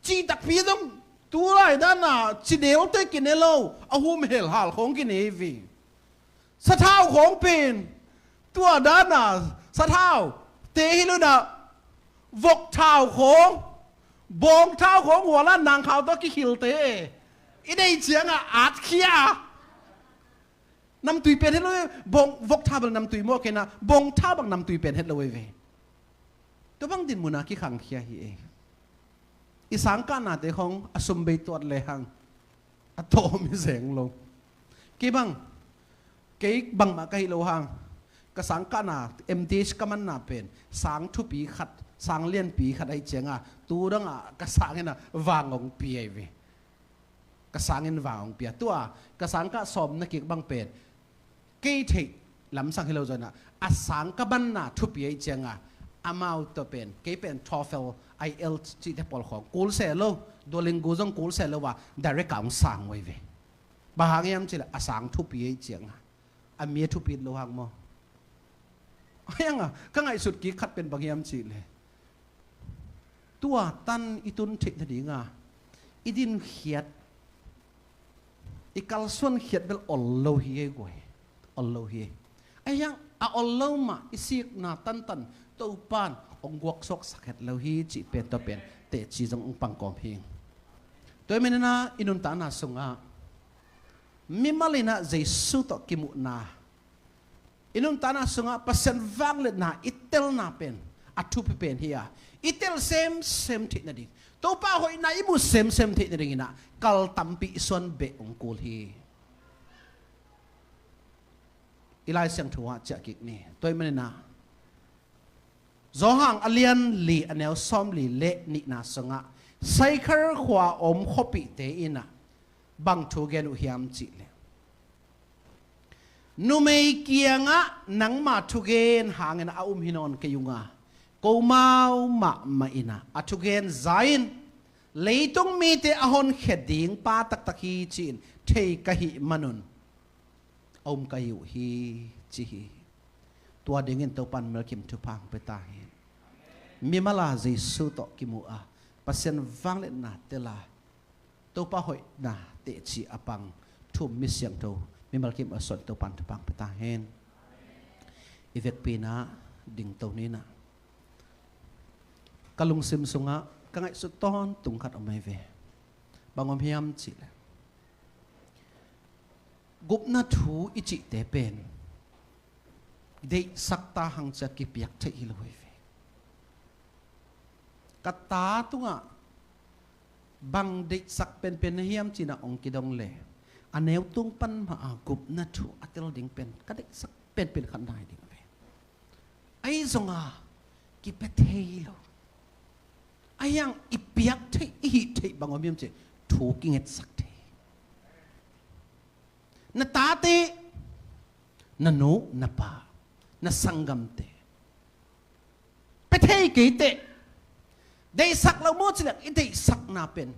Cih takpi zong tulai dana cidelte kine lo, a hum helhal khawng kine ve. Sathau khawng pen tua dana sathau te hi luna vok thau khawng, bawng thau khawng huala nangkhau tawh kikhilte i nei cianga atkhia. Namtui pen het lo e, bawng vok thau bel namtui mawk kena, bawng thau bang namtui pen het lo e ve. Tua bang dinmuna kikhangkhia hi e. I sangkahnate khawng a sum bei tuat lehang a tawm hi zeng lo. Kei bang, kei bangmah ka hi lo hang, ka sangkahna M T H ka manna pen sang thupi khat, sang lianpi khat ahi cianga tu dangah ka sangin a vang hong pia hi ve. Ka sangin vang hong pia. Tua ka sangkah sawm na kik bang pen kei theih lamsang hi lo zonah a sang ka banna thupi ahi cianga amau tawh pen kei pen TOEFL, IELTS cihte pawl khawng kul se lo, Duolingo zong kul se lo a direct a hong sang uh hi ve. Bang hang hiam cihleh a sang thupi ahi cianga a mi a thupi lo hang maw? Ahi hanga ka ngaihsut kik khat pen bang hiam cihleh tua tan i tun theih nadinga i dinkhiat, i kalsuan khiat bel ol lo hi ei guai. Ol lo hi ei. Ahi hang a ol lo mah i sikna tantan Topan hong guaksuaksak het lo hi cih pen tua pen teci zong hong pangkawm hi. Tua hi menina i nuntakna sungah mimal inah Jesu tawh kimuhna i nuntakna sungah Pasian vangliatna i telna pen a thupi pen hi a, i tel semsem theih nading, Topa hoihna i muh semsem theih nading inah kal tampi i suan beh hong kul hi. I Lai Siangtho ah ciah kik ni. Tua hi maninah Johan a lian li a neu sawmli le nihna sungah Saikhar khua a om khuapihte inah bang thu gen uh hiam cihleh, numei kiangah nangma thugen hangin a um hi nawn kei unga, komau mahmah inah a thugen za-in leitung mite a honkhia ding pa taktak hi ci-in thei ka hih manun a um ka hi uh hi, ci hi. Tua dingin Topan mimal kim thupha hong pia ta hi. Mimala Jesu tawh kimu a Pasian vangliatna tela Topa hoihna teci a pang thu-um mi siangtho mimal kim a suan Topan thupha hong pia ta hen. I vekpi inah dingto ninah ka lungsim sungah ka ngaihsut tawntung khat om ahi ve. Bang om hiam cihleh gupna thu i cihte pen deihsak ta hang cia kipiak theih hi lo hi ve. Ka ta tungah bang deihsak penpen na hiam cinah hong kidong le a neu tung pan mah a gupna thu a tel ding pen ka deihsak penpen khat nai ding ve. Ahi zonga kipia thei lo. Ahi hang i piak theih i hih theih bang om hiam cih thu kingetsak thei. Na tate, na nu, na pa, na sanggamte pia thei kei teh, deihsak lo maw cilek i deihsakna pen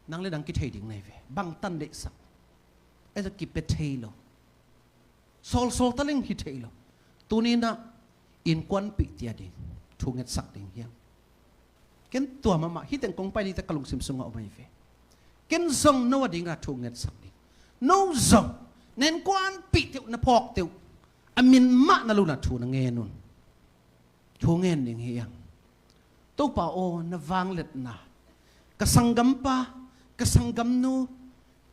nang le nang kithei ding nei ve. Bangtan deihsak? Ahi zong kipia thei lo. Sawlsawl taling hi thei lo. Tuninah innkuanpihte a ding thu ngetsak ding hiam? Ken tua mahmah hi teng kong pai dingte ka lungsim sungah om ahi ve. Ken zong no a dinga thu ngetsak ding. No zong na innkuanpihte uh, na phawkte uh a min mah na luna thu na ngen un. Thu ngen ding hi ang. Topa aw, na vangliatna ka sanggampa, ka sanggamnu,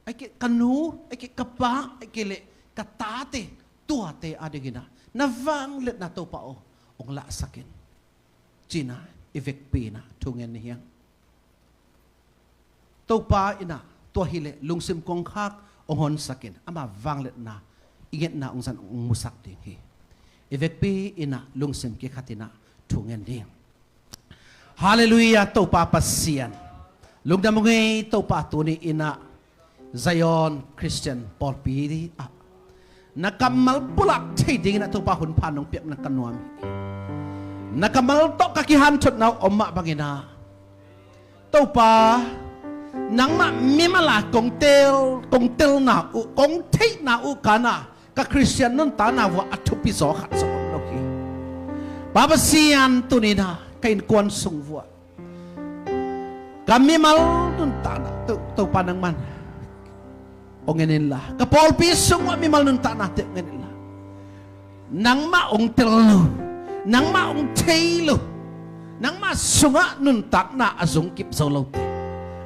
aike ka nu, aike ka pa, aike le ka tate, tuate a dinginah na vangliatna Topa aw hong lahsakin, cinah i vekpi inah thu ngen ni hi ang. Topa inah tua hileh lungsim kongkhak hong honsakin ama vangliatna i ngetna hong zang hong musak ding hi. I vekpi inah lungsim kikhat inah thu ngen ding. Halleluiah, Topa Pasian. Lungdam ung ei Topa, tuni inah Zion Christian pawlpi ah na kammal pulak thei dingin a Topa hun pha nong piakna ka nuam hi. Na kammal tawh ka kihanthotna uh om mah banginah Topa, Nangmah mimal a kong tel, kong telna uh, kong theihna uh kana ka Khristian nuntakna vuah a thupi zaw khat zong om lo hi. Pa Pasian, tuni-in ah ka innkuan sung vuah ka mimal nuntakna To, Topa nangman hong en inla, ka pawlpi sung uh mimal nuntaknate hong en inla, nangmah hong tel lo, nangmah hong thei lo, nangmah sungah nuntakna a zungkip zo lote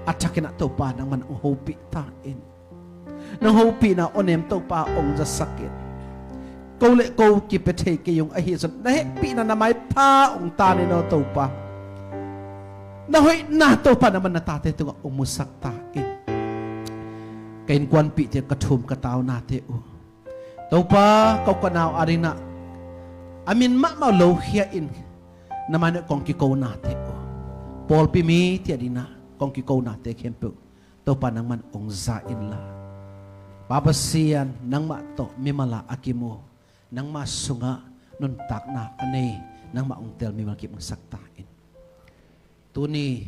a thakin ah Topa nangman hong hopih ta in. Nong hopihna awnem Topa hong zasak in. Ko le ko kipia thei kei ung ahi zong na hehpihna na maipha hong tan in aw Topa. Na hoihna Topa nangman na tate tungah hong musak ta in. Ka innkuanpihte, ka thum ka taunate uh Topa, ka u ka nau adingin ah a min mahmah uh lokhia in na mai-ah kong kikonate uh, pawlpi mite adingin ah kong kikonate khempeuh Topa nangman hong za inla, Pa Pasian, nangmah tawh mimal a a kimu, nangmah sungah nuntakna a nei, nangmah hong tel mimal kip hong sak ta in. Tuni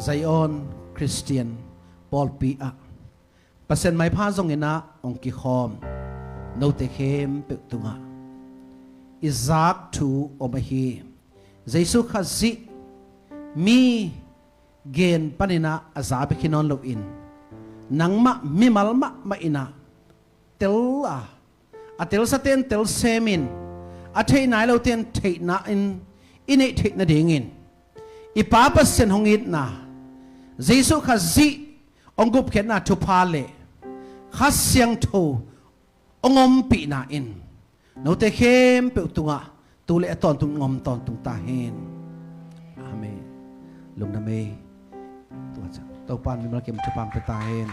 Zion Christian pawlpi ah Pasian maipha zongin ah hong kikhawm note khempeuh tungah i zak thu om ahi. Jesu Khazih mi gen panin ah a za bek hi nawn loin, nangmah mimal mahmah in ah tel a, a telsate'n telsemin, a theih nai lote'n theihna in i neih theih nadingin i Pa Pasian hong itna, Jesu Khazih hong gupkhiatna thupha le Kha Siangtho hong ompihna in note khempeuh tungah tu le a tawntung hong om tawntung ta hen. Amen. Lungdam ei. Tua ciang Topa'n mimal kim thupha hong pia ta hen.